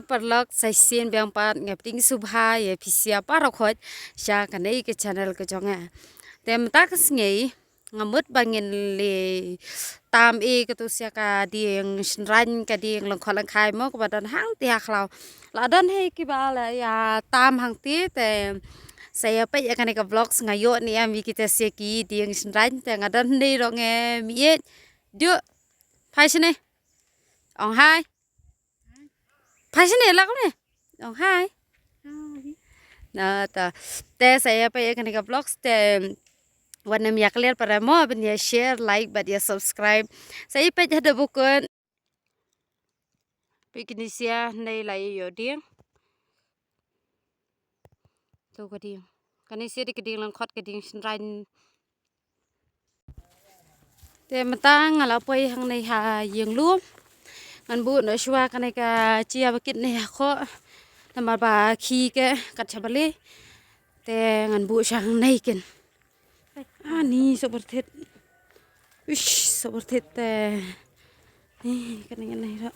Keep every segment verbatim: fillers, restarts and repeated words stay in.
Paralok, sa shisien biang pat nga pdiang sngewbha ïa phi sha baroh khoit sha kane ka channel ka jong nga. Te mynta ka sngi nga mut ba ngin leit tam ïa katu sha ka dieng shynrang, ka dieng lyngkhot lyngkhai mo, kaba don hangtei ha khlaw. La don hi kiba la ïa tam hangtei, te sa ïa peit ïa kane ka vlog. Nga ïoh ne em ïa kita sha ki dieng shynrang, te nga don hi ruh, nga mih ïeit. Duk. Phai shane. Ong hai. Phai shane, lak kumne. Ong hai. Na ta. Te sa ïa peit ïa kane ka vlog, te wat nym ïa klet para mo, ban ïa share, like bad ïa subscribe. Sa ïa peit haduh ba kut. Peit kine sha, nai la ïoh dieng. To ka dieng. Kane sha dei ka dieng lyngkhot, ka dieng shynrang. Te mynta nga la poi hangne ha ïing lum. Ngan buh noh shuwa kane ka jia ba kit ne ha khoh. Namar ba khie ka kat sha bale. Te ngan buh sha hangne ken. Ani sober thet. Uish, sober thet te. Ni kane ngan nai ro.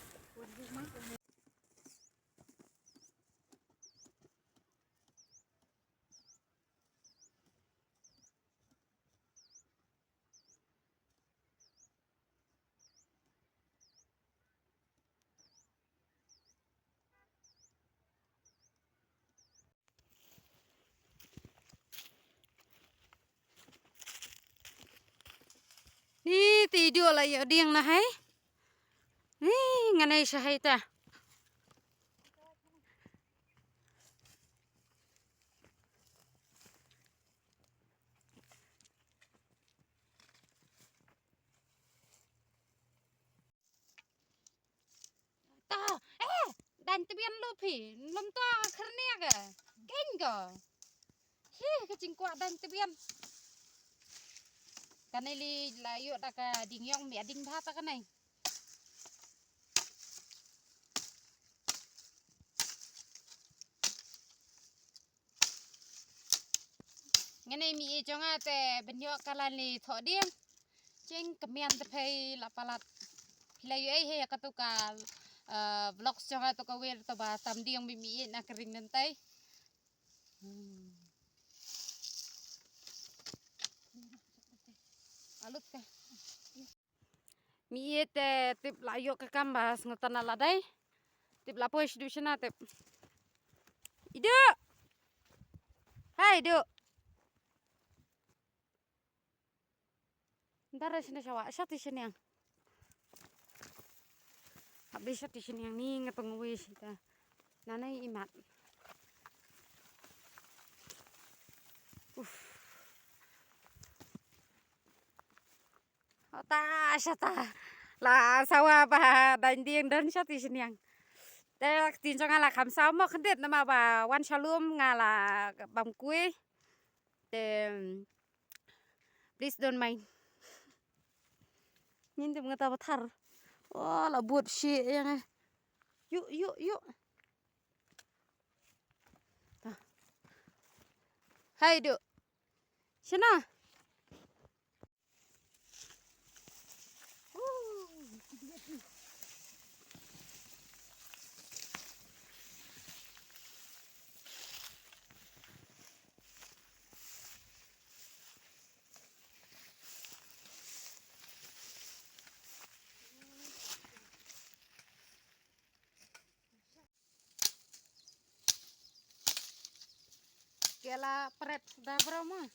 Ni te i Duh la ïoh dieng na hai. Ni ngan ai sha hai ta. Ta, eh, dang tbian lu phi, lum to khyrnia ka. Geng ko. Hi, ka jingkwah dang tbian. Kane li la ïoh da ka ding ïong mi ding bha ta kane. Ngane mi e jong nga te ban ïoh ka lan li thoh dieng. Jing kmian te phai la palat. Phi la ïoh ei he katu ka, eh, vlog jong nga tu ka wer tu ba tam dieng mi mi e na ka ring nan tai. Hmm. Alut ka. Mi e te tip la ïoh ka kam ba sngewtynnat la dei. Tip la poi shu shna tip. I Duh. Hai Duh. Ndara shna shawa, shati shniang. Habli shati shniang ni nga tong wi shita. Nanai imat. Uf. Ota shata. La sawa ba dang dieng don shati shniang. Te ka ktien jong nga la kham saw mo khyndiat namar ba wan sha lum nga la bam kui. Te please don't mind. Ngin dem ngata ba thar. Oh, la bud shi ïa nga. Yu, yu, yu. Hai Duh. Shna. Kela pret da bro ma.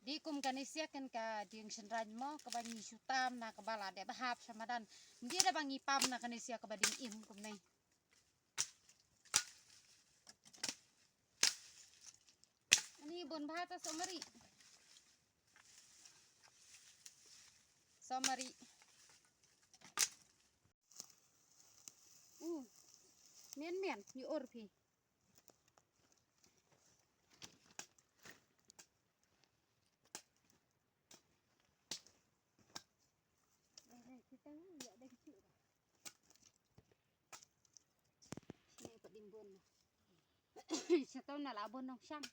Di kum kane sia kan ka dieng shynrang mo kaba ngi shu tam na kaba la dep hap sha madan. Ngi da ba ngi pam na kane sia kaba dieng im kum nai. Ani bun bha ta somari. Somari. Uh. Mian mian ni or phi. Sha to na la bun nongshang.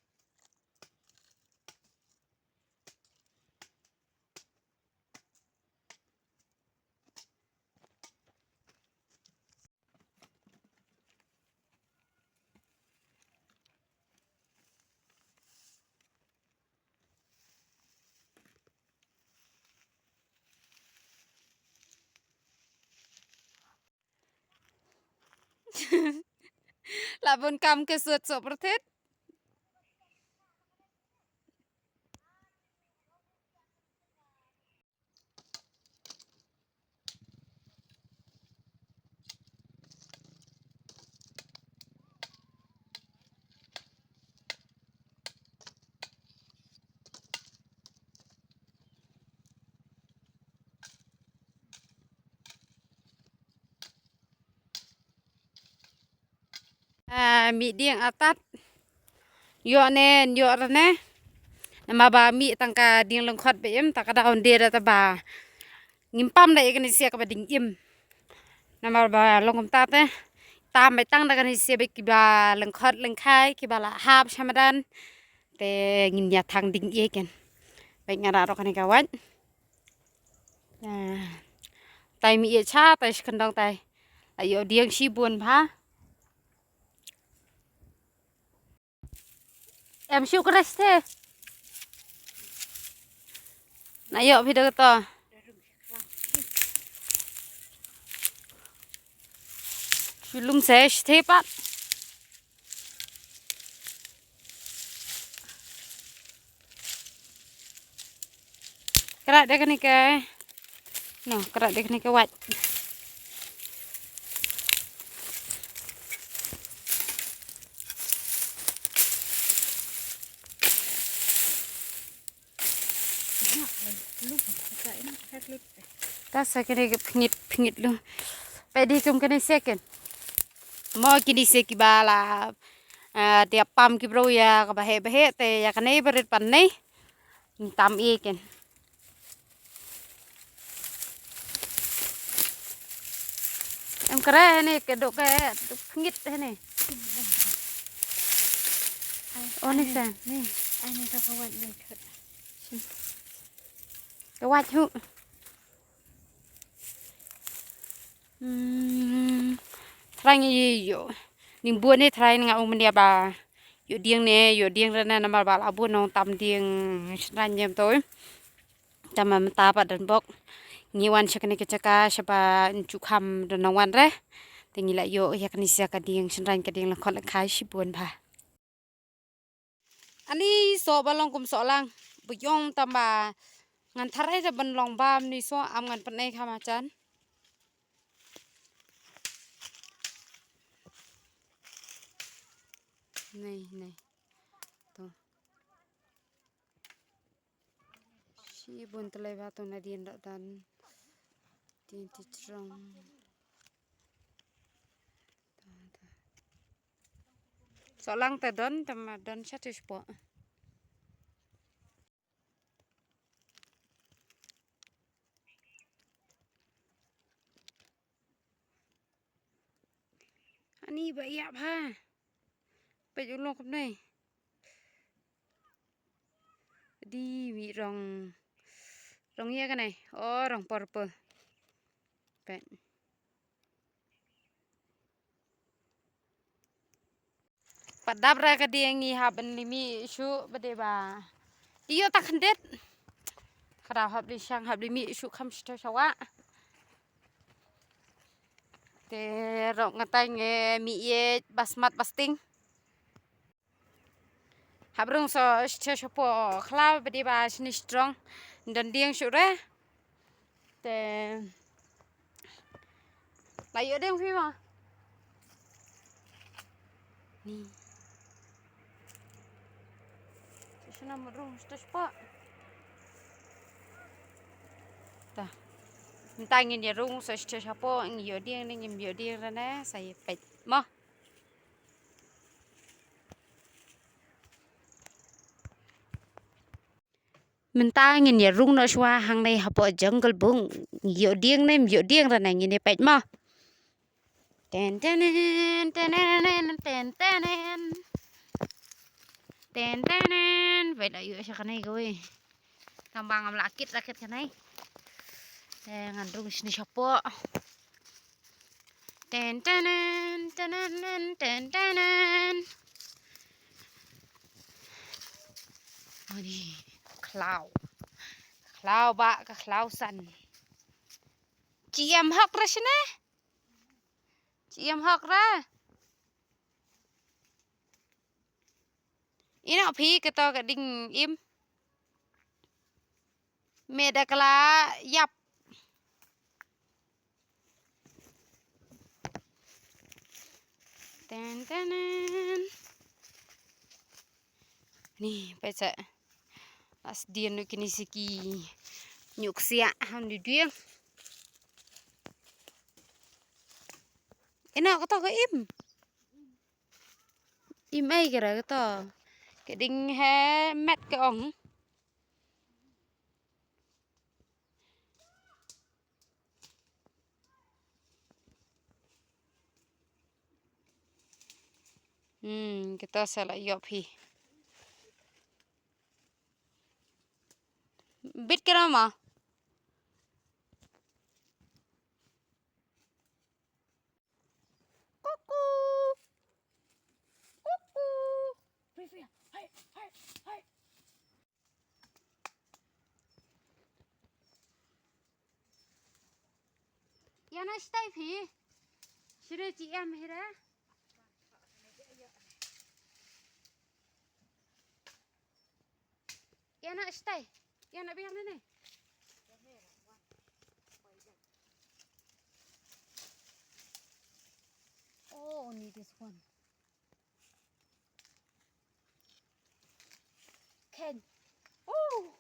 La bun kam ki sut suk pyrthit. Ah, mih dieng atat. Ïoh ne, ïoh re ne. Namar ba mih tang ka dieng lyngkhot ba im, ta ka daw ynde da ta ba. Ngim pam da ïa kane sia kaba ding im. Namar ba long kumta te. Tam ba tang da kane sia ba kiba lyngkhot lyngkhai, kiba la hap sha madan. Te ngin ïa thang ding ïa ken. Ba nga ra ro kane ka wait. Ah. Tai mih ïa cha, tai shi kyndong tai. La ïoh dieng shibun bha. Em shu kres te. Na ïoh phi da to. Shu lum se shi te pat. Kra de kane ke. No, kra de kane ke wait. Ta sa kane ke pengit, pengit lu. Pedi kum kane second. Mo kini se kiba la, eh, dia pam ki bro ïa kaba heh ba heh te ïa kane ba rit pan ne. Ngin tam ïa ken. Em kre hene ke dok ke dok pengit hene. Oh, ni sa. Ni, ani to ka wait ni. Ka wait hu. Hmm. Trai ngi ïoh. Ning bun ne trai nga um ne ba. Ïoh dieng ne, ïoh dieng re ne namar ba la bun nong tam dieng shynrang jem to. Tama mynta pat don bok. Ngi wan sha kane ka jaka shaba nju kham don nang wan re. Te ngi la ïoh ïa kane sia ka dieng shynrang ka dieng lyngkhot lyngkhai shibun bha. Ani soh ba long kum soh lang. Bu yong tama ngan tharai da ban long bam ni soh am ngan pynai khama chan. Nei, nei. To. Shibun tlei ba to na dien da dan. Dien ti trong. Soh lang te don, te ma don sha te spo. Ani ba ïap ha. Peit u long kumne. Di mih rong. Rong ïa kane. Oh, rong purple. Peit. Pat dap ra ka dieng ngi hap ban limi shu ba dei ba. Ïoh ta khyndiat. Kra hap li shang hap limi shu kham shu shawa. Te rok ngatai nge mi ye basmat basting. Hap rung so shu shapo khla ba dei ba shini strong. Don dieng shu re. Te. La ïoh deng phi ma. Ni. Shisha na mut rung shisha shisha. Ta. Mynta ngin ïa rung sa shisha shisha po, ngin ïoh dieng ne ngim ïoh dieng re ne sa ïa peit. Mo. Mynta ngin ïa rung noh shuwa hangne hapoh Jungle Book. Ïoh dieng ne ym ïoh dieng re ne ngin ïa peit mo. Ten ten ten ten ten ten ten. Ten ten. Peit la ïoh sha kane kawei. Tang ba ngam la kit la kit kane. Te ngan rung shane shapoh. Ten ten ten ten ten ten. Ani khlaw. Khlaw ba ka khlaw san. Chi em hok ra shane. Chi em hok ra. Ino phi kato ka ding im. Me da kala yap. Ten ten. Ni pesa. As dien nu kini siki. Nyuk sia ham di dia. Ino kato ka im. Im ai kira kato. Ka ding he met ka ong. Hmm, kita sala yop hi. Bit kira ma. Kuku. Kuku. Hai, hai, hai. Ïa na stai phi. Shire chi em hira. Ïa na stai. Ïa na biang ne. Oh, only this one. Ken. Oh,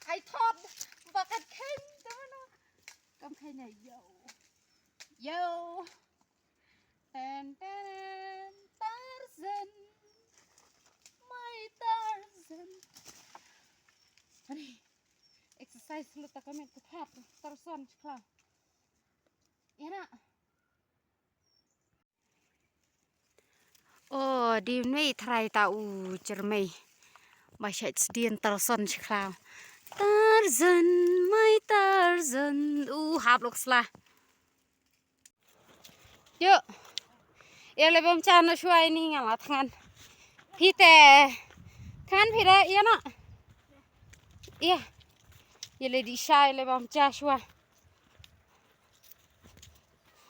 I thought bucket Ken. Don't know. Come Ken, yo. Yo. Ten ten, Tarzan. My Tarzan. Ani. Exercise lu ta ka met ka phat. Tarzan chkla. Ïa na. Oh, di mei trai ta u chermei. Ba sha sdien Tarzan chkla. Tarzan, my Tarzan. U hap lok sla. Yo. Ïa le bam cha na shuwa ini nga la thngan. Phi te. Thngan phi da ïa na. Ïa. Ïa le di sha ïa le bam cha shuwa.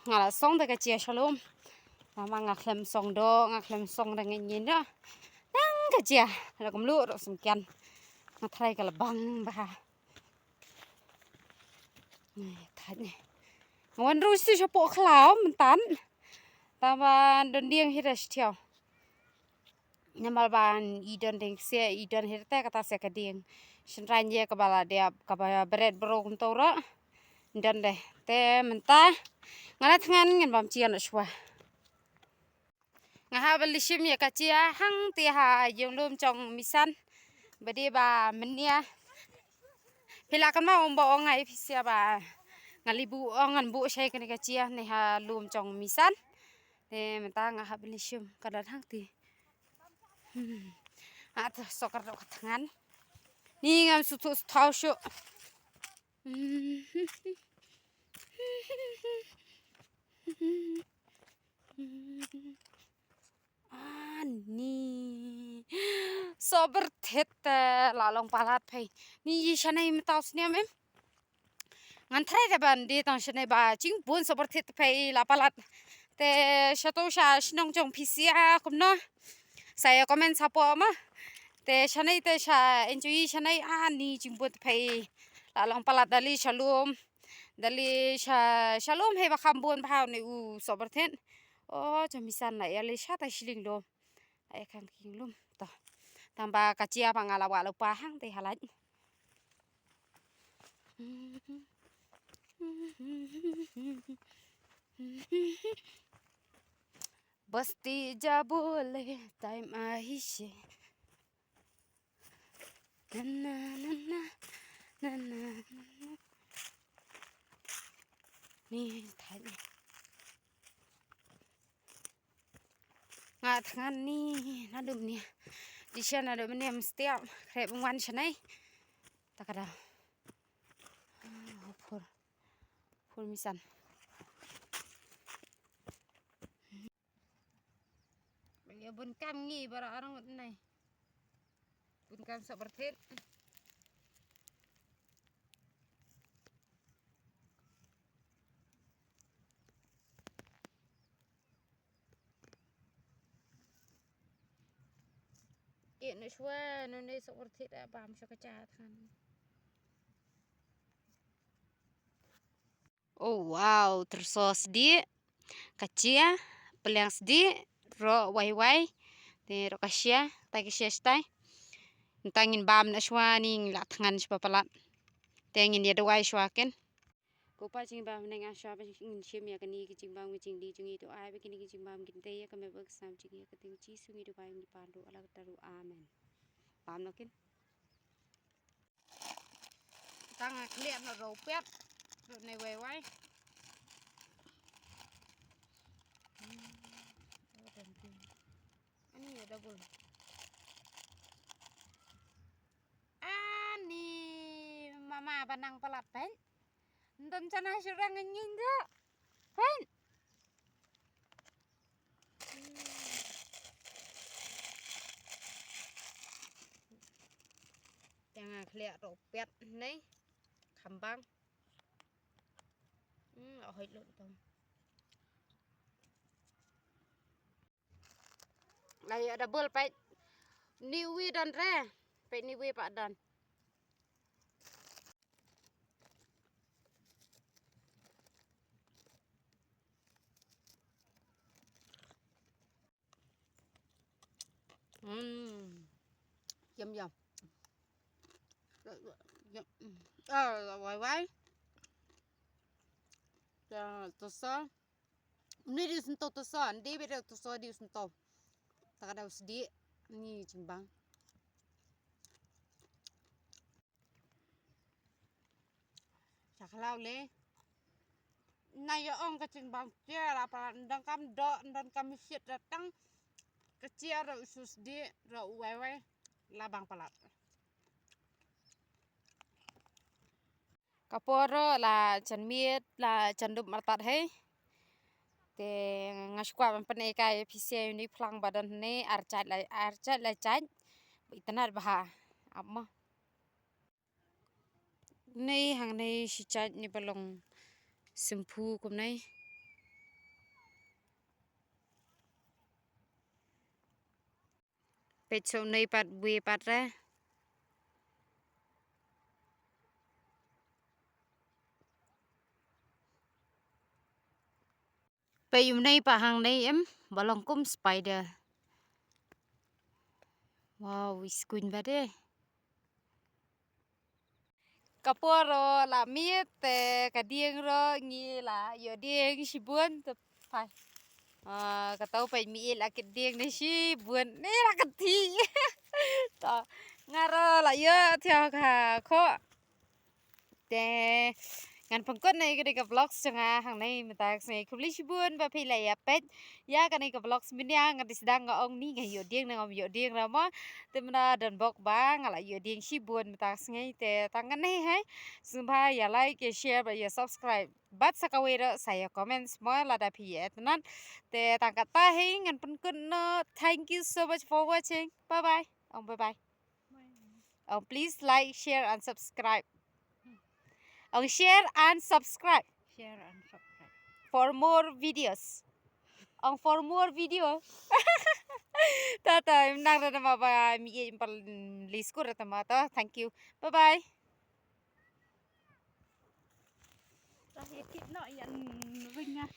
Nga la song da ka chia shalom. Mama nga khlem song do, nga khlem song da nga nyin da. Nang ka chia. Da kum lu ro sum kian. Nga trai ka la bang ba. Ni, thait ni. Nga wan ru si shapoh khlaw myntan. Tama don dieng hi da shi thiaw. Namar ba i don dieng sia, i don hi te kata sia ka dieng. Shin ran ye kaba la dep, kaba bret bro kum to ra. Don de. Te mynta. Nga la thngan ngan bam chia na shwa. Nga hap ban lishim ïa ka chia hangtei ha ïing lum jong Misan. Ba dei ba mynnia. Phi la kynmaw ong ba ong ai phi sia ba nga li buh ong ngan buh shai kane ka chia ne ha lum jong Misan. Te mynta nga hap ban lishim ka don hangtei. Hmm. Ata sokar dok ka thngan. Ni ngam suthu suthaw shu. Ani. Sober thet te la long palat phai. Ni yi shanai mataw sniam em. Ngan trai te ban di tang shanai ba jingbun sober thet phai la palat. Te shato sha shnong jong phi sia kumno. Sa ïa comment support ma. Te shanai te sha enjoy shanai ani jingbun phai. La long palat dali shalom. Dali sha shalom hei ba kham bun bha ne u sober thet. O cha Misan na ïa le sha ta shilling lum. Ai kham king lum. To. Tang ba ka chia ba nga la wa lo pa hangtei halai. Basti jabole time ahi she. Na, na, na, na, na, na, na. Ni thait ni. Nga thngan ni na dum ni. Di sha na do mene mesti ap. Khreh bang wan sha nai. Ta ka da. Ah, phur. Phur misan. Ba ïa bun kam ngi baroh arngut nai. Bun kam sohbyrthit. Ïa na shuwa nune sohbyrthit ah bam sha ka jaka than. Oh wow, tyrso sdieh, ka jia, pylliang sdieh, roh wai wai, te roh ka shia, tai ka shia shtai. Nta ngin bam na shuwa ni ngi la thngan shwa palat. Te ngin ïa duwai shuwa ken. Ko Pa jong ngi ba ha bneng, nga shuwa ba ngin shim ïa kane ka jingbam ka jingdie jong ngi, to ai ba kine ki jingbam kin tei ïa ka met bad ka snam jong ngi, ha ka kyrteng Jisu ngi duwai ngi pan ruh, la kata ruh. Amen. Bam noh ken. Tang nga khlieh noh roh pet. Roh ne wai wai. Hmm. Oh, thank you. Ani ya double. Ani mama ba nang palat pen. Ndon chana shurang ngin do. Pen. Tang nga khlieh roh pet ne. Khambang. Hmm, ahoy lut tong. Lai ya double pet. Ni wi don re. Pet ni wi pa don. Hmm. Yum, yum. Yum. Ah, wai wai. Ya, tyrso. Ni di sento tyrso, ni di beda tyrso di sento. Ta ka da sdieh, ni jingbam. Sha khlaw le. Na ïa ong ka jingbam jia la palat, ndon kam doh, ndon kam shit, da tang ka jia roh u sdieh, roh u wai wai, la bang palat. Ka por ruh la jan miet, la jan dup martat hei. Te nga shu kwah ban pyni ïa phi sha une u phlang ba don hangne, ar jait la, ar jait la jait. Ba itynnad bha. Ap mo. Nei hangne shi jait ne ba long sngewthuh kumne. Peit sha une pat, bui pat re. Peit une pat hangne em, ba long kum spider. Wow, i skuin bha de. Ka por ruh la miet te ka dieng ruh ngi la ïoh dieng shibun te phai. Ah, kata u peit mi la kit dieng ne shibun ne la kti. To nga ruh la ïoh thiah ka khoh. Te ngan pynkut noh ïa kane ka vlog jong nga hangne mynta ka sngi. Khublei shibun ba phi la ïa peit ïa kane ka vlog mynta. Nga dei sdang nga ong ni nga ïoh dieng ne ngam ïoh dieng ruh mo. Te mynta don bok ba nga la ïoh dieng shibun mynta ka sngi. Te tang kane hei. Sngewbha ïa like, ïa share bad ïa subscribe. Bad sa kawei ruh sa ïa comment mo lada phi ïa itynnad. Te tang kata hei ngan pynkut noh. Thank you so much for watching. Bye bye. Ong bye bye. Ong please like, share and subscribe. Ong share and subscribe. Share and subscribe. For more videos. Ong for more video. Ta ta, nang ra ma ba mi e pal liskur ta ma ta. Thank you. Bye bye. Ta he kit no yan ring ah.